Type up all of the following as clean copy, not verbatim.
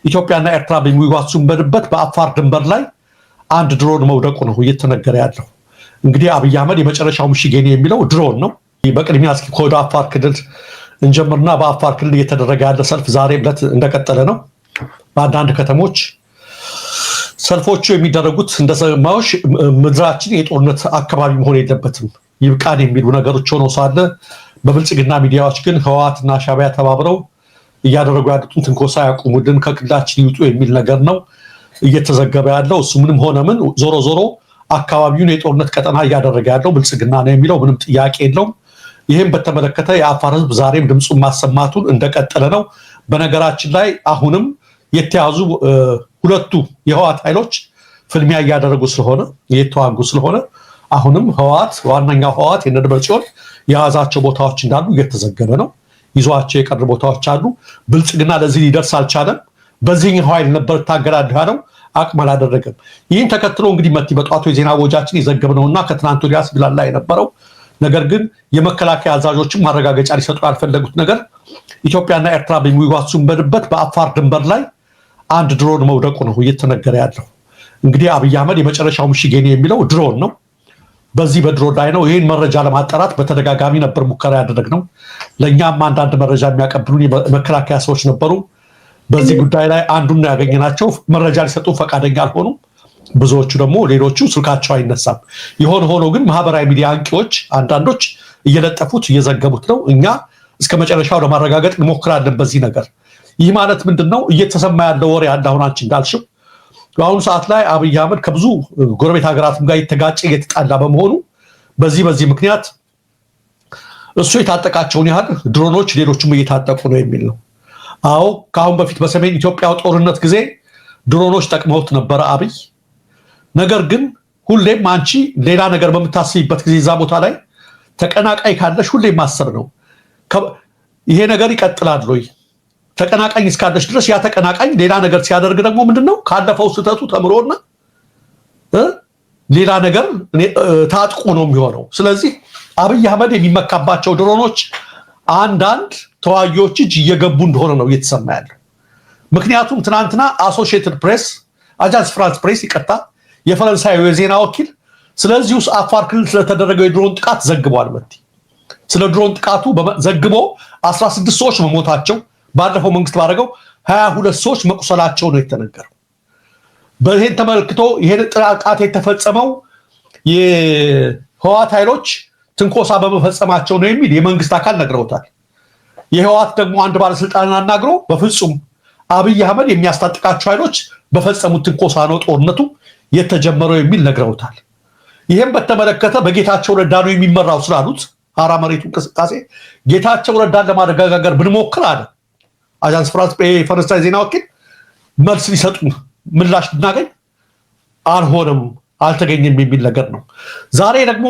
ኢትዮጵያና ኤርትራ በሚዋሱበት በአፋር ድንበር ላይ አንድ ድሮን መውደቁ ነው እየተነገረ ያለው። እንግዲህ አብይ አህመድ የመጨረሻው ምሽጌ ነው የሚለው ድሮን ነው። በቅድሚያ እስኪ ከወደ አፋር ክልል እንጀምርና በአፋር ክልል እየተደረገ ያለ ሰልፍ ዛሬ ዕለት እንደቀጠለ ነው። በአንዳንድ ከተሞች ሰልፎቹ የሚደረጉት እንደሰማዎች ምድራችን የጦርነት አካባቢ መሆን የለበትም፣ ይብቃን የሚሉ ነገሮች ሆነው ሳለ በብልጽግና ሚዲያዎች ግን ህወሓትና ሻዕቢያ ተባብረው እያደረጉ ያሉትን ትንኮሳ ያቁሙልን፣ ከክልላችን ይውጡ የሚል ነገር ነው እየተዘገበ ያለው። እሱ ምንም ሆነ ምን ዞሮ ዞሮ አካባቢውን የጦርነት ቀጠና እያደረገ ያለው ብልጽግና ነው የሚለው ምንም ጥያቄ የለውም። ይህም በተመለከተ የአፋር ህዝብ ዛሬም ድምፁን ማሰማቱን እንደቀጠለ ነው። በነገራችን ላይ አሁንም የተያዙ ሁለቱ የህወሓት ኃይሎች ፍልሚያ እያደረጉ ስለሆነ፣ እየተዋጉ ስለሆነ፣ አሁንም ህወሓት፣ ዋነኛው ህወሓት የነ ጽዮን የያዛቸው ቦታዎች እንዳሉ እየተዘገበ ነው። ይዟቸው የቀሩ ቦታዎች አሉ። ብልጽግና ለዚህ ሊደርስ አልቻለም። በዚህኛው ኃይል ነበር እታገላለሁ ያለው፣ አቅም አላደረገም። ይህን ተከትሎ እንግዲህ መቲ በጠዋቱ የዜና ወጃችን የዘገብነውና ከትናንት ወዲያ ሲብላላ የነበረው ነገር ግን የመከላከያ አዛዦችን ማረጋገጫ ሊሰጡ ያልፈለጉት ነገር ኢትዮጵያና ኤርትራ በሚዋሱበት በአፋር ድንበር ላይ አንድ ድሮን መውደቁ ነው እየተነገረ ያለው። እንግዲህ አብይ አህመድ የመጨረሻው ምሽጌ ነው የሚለው ድሮን ነው። በዚህ በድሮን ላይ ነው። ይህን መረጃ ለማጣራት በተደጋጋሚ ነበር ሙከራ ያደረግነው። ለእኛም አንዳንድ መረጃ የሚያቀብሉን የመከላከያ ሰዎች ነበሩ። በዚህ ጉዳይ ላይ አንዱን ያገኘናቸው መረጃ ሊሰጡ ፈቃደኛ አልሆኑም። ብዙዎቹ ደግሞ ሌሎቹ ስልካቸው አይነሳም። የሆነ ሆኖ ግን ማህበራዊ ሚዲያ አንቂዎች አንዳንዶች እየለጠፉት እየዘገቡት ነው። እኛ እስከ መጨረሻው ለማረጋገጥ እንሞክራለን በዚህ ነገር። ይህ ማለት ምንድን ነው? እየተሰማ ያለው ወሬ አለ። አሁን አንቺ እንዳልሽው በአሁኑ ሰዓት ላይ አብይ አህመድ ከብዙ ጎረቤት ሀገራትም ጋር እየተጋጨ እየተጣላ በመሆኑ በዚህ ምክንያት እሱ የታጠቃቸውን ያህል ድሮኖች ሌሎችም እየታጠቁ ነው የሚል ነው። አዎ፣ ከአሁን በፊት በሰሜን ኢትዮጵያ ጦርነት ጊዜ ድሮኖች ጠቅመውት ነበረ አብይ። ነገር ግን ሁሌም አንቺ ሌላ ነገር በምታስቢበት ጊዜ እዛ ቦታ ላይ ተቀናቃይ ካለሽ ሁሌም ማሰብ ነው። ይሄ ነገር ይቀጥላል ወይ? ተቀናቃኝ እስካለሽ ድረስ ያ ተቀናቃኝ ሌላ ነገር ሲያደርግ ደግሞ ምንድነው ካለፈው ስህተቱ ተምሮና ሌላ ነገር ታጥቆ ነው የሚሆነው። ስለዚህ አብይ አህመድ የሚመካባቸው ድሮኖች አንዳንድ ተዋጊዎች እጅ እየገቡ እንደሆነ ነው እየተሰማ ያለው። ምክንያቱም ትናንትና አሶሺየትድ ፕሬስ፣ አጃንስ ፍራንስ ፕሬስ ይቅርታ፣ የፈረንሳዩ የዜና ወኪል ስለዚህ ውስጥ አፋር ክልል ስለተደረገው የድሮን ጥቃት ዘግቧል። መቲ ስለ ድሮን ጥቃቱ ዘግቦ 16 ሰዎች መሞታቸው፣ ባለፈው መንግስት ባደረገው 22 ሰዎች መቁሰላቸው ነው የተነገረው። በይህን ተመልክቶ ይሄን ጥቃት የተፈጸመው የህወሓት ኃይሎች ትንኮሳ በመፈጸማቸው ነው የሚል የመንግስት አካል ነግረውታል። የህወሓት ደግሞ አንድ ባለስልጣን አናግሮ በፍጹም አብይ አህመድ የሚያስታጥቃቸው ኃይሎች በፈጸሙት ትንኮሳ ነው ጦርነቱ የተጀመረው የሚል ነግረውታል። ይህም በተመለከተ በጌታቸው ረዳ ነው የሚመራው ስላሉት ሀራ መሬቱ እንቅስቃሴ ጌታቸው ረዳን ለማነጋገር ብንሞክር አለ አጃንስ ፍራንስ የፈረንሳይ ዜና ወኪል፣ መልስ ሊሰጡ ምላሽ ብናገኝ አልሆነም፣ አልተገኘም የሚል ነገር ነው። ዛሬ ደግሞ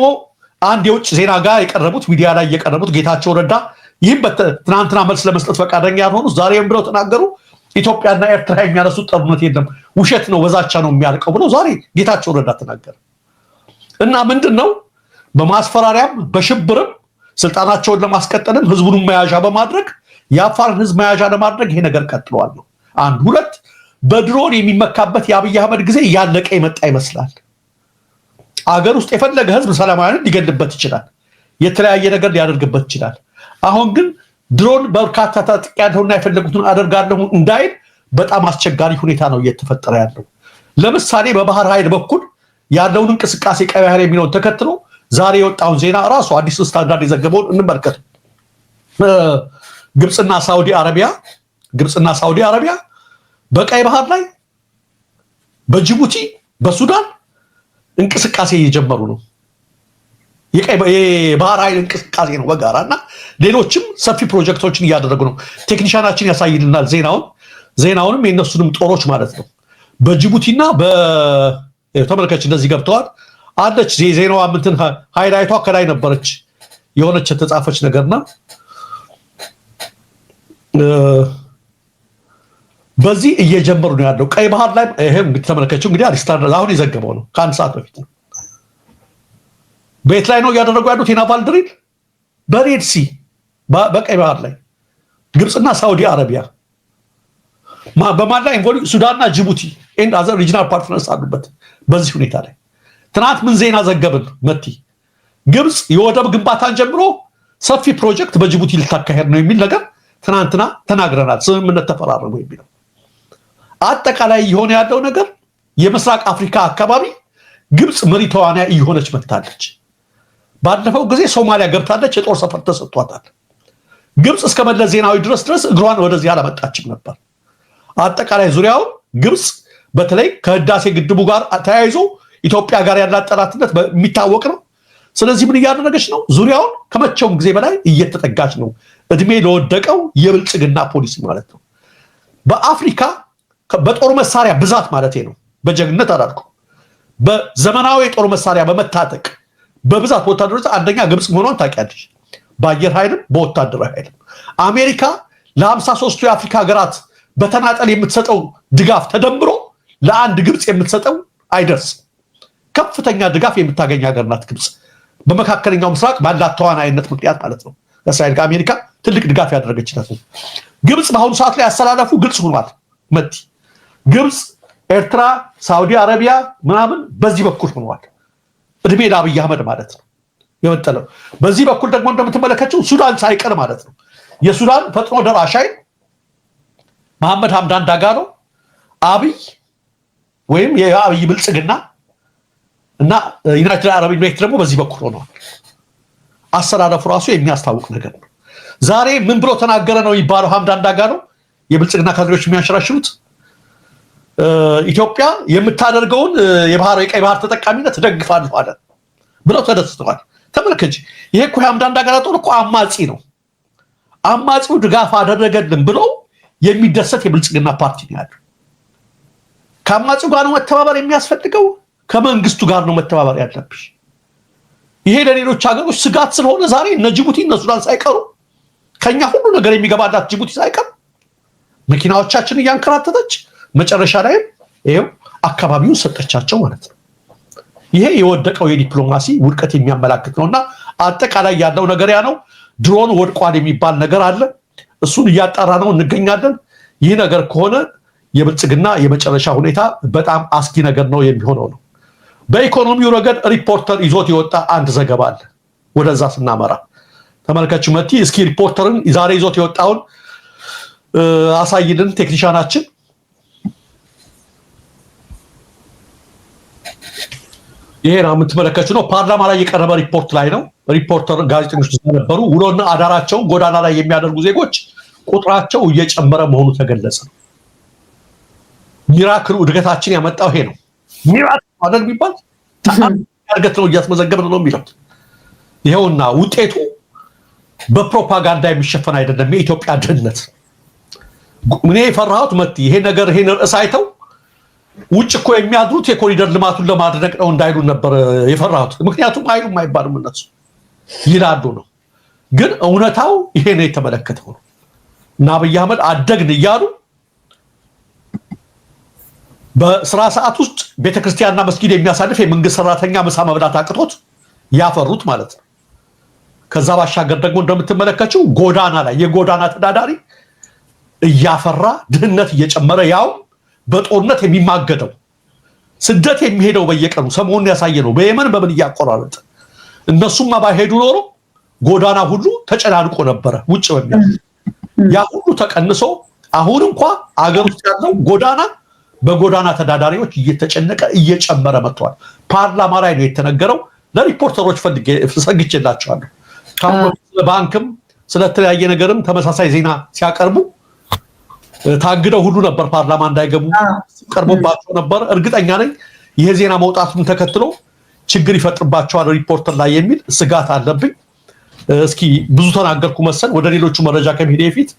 አንድ የውጭ ዜና ጋር የቀረቡት፣ ሚዲያ ላይ የቀረቡት ጌታቸው ረዳ ይህም ትናንትና መልስ ለመስጠት ፈቃደኛ ያልሆኑት ዛሬም ብለው ተናገሩ። ኢትዮጵያና ኤርትራ የሚያነሱት ጦርነት የለም፣ ውሸት ነው፣ በዛቻ ነው የሚያልቀው ብለው ዛሬ ጌታቸው ረዳ ተናገረ። እና ምንድን ነው፣ በማስፈራሪያም በሽብርም ስልጣናቸውን ለማስቀጠልም ህዝቡን መያዣ በማድረግ፣ የአፋርን ህዝብ መያዣ ለማድረግ ይሄ ነገር ቀጥሏል ነው። አንድ ሁለት በድሮን የሚመካበት የአብይ አህመድ ጊዜ እያለቀ የመጣ ይመስላል። አገር ውስጥ የፈለገ ህዝብ ሰላማዊንን ሊገልበት ይችላል። የተለያየ ነገር ሊያደርግበት ይችላል። አሁን ግን ድሮን በርካታ ታጥቄያለሁና የፈለጉትን አደርጋለሁ እንዳይል በጣም አስቸጋሪ ሁኔታ ነው እየተፈጠረ ያለው። ለምሳሌ በባህር ኃይል በኩል ያለውን እንቅስቃሴ ቀይ ባህር የሚለውን ተከትሎ ዛሬ የወጣውን ዜና ራሱ አዲስ ስታንዳርድ የዘገበውን እንመልከት። ግብፅና ሳውዲ አረቢያ በቀይ ባህር ላይ በጅቡቲ በሱዳን እንቅስቃሴ እየጀመሩ ነው። የባህር ኃይል እንቅስቃሴ ነው በጋራ እና ሌሎችም ሰፊ ፕሮጀክቶችን እያደረጉ ነው። ቴክኒሻናችን ያሳይልናል ዜናውንም የእነሱንም ጦሮች ማለት ነው። በጅቡቲና ተመልከች እንደዚህ ገብተዋል አለች ዜናዋ ምንትን highlight ቷ ከላይ ነበረች የሆነች የተጻፈች ነገርና በዚህ እየጀመሩ ነው ያለው። ቀይ ባህር ላይ ይሄም እንግዲህ ተመልከችው፣ እንግዲህ አዲስ ስታንዳርድ አሁን የዘገበው ነው፣ ከአንድ ሰዓት በፊት ነው። በየት ላይ ነው እያደረጉ ያሉት የ naval drill? በ Red Sea፣ በቀይ ባህር ላይ ግብፅና ሳውዲ አረቢያ። በማን ላይ involve? ሱዳንና ጅቡቲ and other regional partners አሉበት። በዚህ ሁኔታ ላይ ትናንት ምን ዜና ዘገብን? መቲ ግብፅ የወደብ ግንባታን ጀምሮ ሰፊ ፕሮጀክት በጅቡቲ ልታካሄድ ነው የሚል ነገር ትናንትና ተናግረናል። ስምምነት ተፈራረሙ የሚለው አጠቃላይ እየሆነ ያለው ነገር የምስራቅ አፍሪካ አካባቢ ግብፅ መሪ ተዋናይ እየሆነች መጥታለች። ባለፈው ጊዜ ሶማሊያ ገብታለች፣ የጦር ሰፈር ተሰጥቷታል። ግብፅ እስከ መለስ ዜናዊ ድረስ እግሯን ወደዚህ አላመጣችም ነበር። አጠቃላይ ዙሪያውን ግብፅ በተለይ ከህዳሴ ግድቡ ጋር ተያይዞ ኢትዮጵያ ጋር ያላት ጠላትነት የሚታወቅ ነው። ስለዚህ ምን እያደረገች ነው? ዙሪያውን ከመቼውም ጊዜ በላይ እየተጠጋች ነው። እድሜ ለወደቀው የብልጽግና ፖሊሲ ማለት ነው። በአፍሪካ በጦር መሳሪያ ብዛት ማለት ነው፣ በጀግነት አላልኩም። በዘመናዊ የጦር መሳሪያ በመታጠቅ በብዛት ወታደሮች አንደኛ ግብፅ መሆኗን ታውቂያለሽ። በአየር ኃይልም በወታደራዊ ኃይልም አሜሪካ ለ53ቱ የአፍሪካ ሀገራት በተናጠል የምትሰጠው ድጋፍ ተደምሮ ለአንድ ግብፅ የምትሰጠው አይደርስም። ከፍተኛ ድጋፍ የምታገኝ ሀገር ናት ግብፅ፣ በመካከለኛው ምስራቅ ባላት ተዋናይነት ምክንያት ማለት ነው። ከእስራኤል ጋር አሜሪካ ትልቅ ድጋፍ ያደረገችለት ነው። ግብፅ በአሁኑ ሰዓት ላይ አሰላለፉ ግልጽ ሆኗል። መቲ ግብፅ፣ ኤርትራ፣ ሳውዲ አረቢያ ምናምን በዚህ በኩል ሆኗል። እድሜ ለአብይ አህመድ ማለት ነው የመጠለው። በዚህ በኩል ደግሞ እንደምትመለከችው ሱዳን ሳይቀር ማለት ነው። የሱዳን ፈጥኖ ደራሽ ኃይል መሐመድ ሀምዳን ዳጋሎ አብይ ወይም የአብይ ብልጽግና እና ዩናይትድ አረብ ኤሚሬት ደግሞ በዚህ በኩል ሆነዋል። አሰላለፉ ራሱ የሚያስታውቅ ነገር ነው። ዛሬ ምን ብሎ ተናገረ ነው የሚባለው? ሀምዳን ዳጋሎ የብልጽግና ካድሬዎች የሚያንሸራሽሩት ኢትዮጵያ የምታደርገውን የባህር የቀይ ባህር ተጠቃሚነት እደግፋለሁ አለ ብለው ተደስተዋል። ተመልከች፣ ይሄ እኮ የሀምዳን ዳጋሎ ጦር እኮ አማጺ ነው። አማጺው ድጋፍ አደረገልን ብሎ የሚደሰት የብልጽግና ፓርቲ ነው ያለው። ከአማጺው ጋር ነው መተባበር የሚያስፈልገው፣ ከመንግስቱ ጋር ነው መተባበር ያለብሽ። ይሄ ለሌሎች ሀገሮች ስጋት ስለሆነ ዛሬ እነ ጅቡቲ እነ ሱዳን ሳይቀሩ ከኛ ሁሉ ነገር የሚገባላት ጅቡቲ ሳይቀር መኪናዎቻችን እያንከራተተች መጨረሻ ላይም ይኸው አካባቢውን ሰጠቻቸው ማለት ነው። ይሄ የወደቀው የዲፕሎማሲ ውድቀት የሚያመላክት ነው እና አጠቃላይ ያለው ነገር ያ ነው። ድሮን ወድቋል የሚባል ነገር አለ። እሱን እያጣራ ነው እንገኛለን። ይህ ነገር ከሆነ የብልጽግና የመጨረሻ ሁኔታ በጣም አስጊ ነገር ነው የሚሆነው ነው። በኢኮኖሚው ረገድ ሪፖርተር ይዞት የወጣ አንድ ዘገባ አለ። ወደዛ ስናመራ ተመልከች መቲ፣ እስኪ ሪፖርተርን ዛሬ ይዞት የወጣውን አሳይልን ቴክኒሻናችን። ይሄ ነው የምትመለከቱት ነው። ፓርላማ ላይ የቀረበ ሪፖርት ላይ ነው። ሪፖርተር ጋዜጠኞች ነበሩ። ውሎና አዳራቸውን ጎዳና ላይ የሚያደርጉ ዜጎች ቁጥራቸው እየጨመረ መሆኑ ተገለጸ። miracle ኡ እድገታችን ያመጣው ይሄ ነው። miracle አይደል የሚባል እድገት ነው እያስመዘገብን ነው የሚለው ይኸውና፣ ውጤቱ በፕሮፓጋንዳ የሚሸፈን አይደለም። የኢትዮጵያ ድህነት እኔ የፈራሁት መቲ ይሄ ነገር ይሄን ርዕስ አይተው ውጭ እኮ የሚያድሩት የኮሪደር ልማቱን ለማድነቅ ነው እንዳይሉ ነበር የፈራሁት። ምክንያቱም አይሉም አይባልም እነሱ ይላሉ ነው። ግን እውነታው ይሄ ነው የተመለከተው ነው። እና አብይ አህመድ አደግን እያሉ በስራ ሰዓት ውስጥ ቤተክርስቲያንና መስጊድ የሚያሳልፍ የመንግስት ሰራተኛ ምሳ መብላት አቅቶት ያፈሩት ማለት ነው። ከዛ ባሻገር ደግሞ እንደምትመለከችው ጎዳና ላይ የጎዳና ተዳዳሪ እያፈራ ድህነት እየጨመረ ያው በጦርነት የሚማገደው ስደት የሚሄደው በየቀኑ ሰሞኑን ያሳየ ነው። በየመን በምን እያቆራረጠ እነሱማ ባይሄዱ ኖሮ ጎዳና ሁሉ ተጨናንቆ ነበረ ውጭ በሚያ ያ ሁሉ ተቀንሶ አሁን እንኳ አገር ውስጥ ያለው ጎዳና በጎዳና ተዳዳሪዎች እየተጨነቀ እየጨመረ መጥቷል። ፓርላማ ላይ ነው የተነገረው። ለሪፖርተሮች ፈልጌ ሰግቼላቸዋለሁ። ስለ ባንክም ስለተለያየ ነገርም ተመሳሳይ ዜና ሲያቀርቡ ታግደው ሁሉ ነበር፣ ፓርላማ እንዳይገቡ ቀርቦባቸው ነበር። እርግጠኛ ነኝ ይሄ ዜና መውጣቱን ተከትሎ ችግር ይፈጥርባቸዋል ሪፖርተር ላይ የሚል ስጋት አለብኝ። እስኪ ብዙ ተናገርኩ መሰል። ወደ ሌሎቹ መረጃ ከመሄዴ በፊት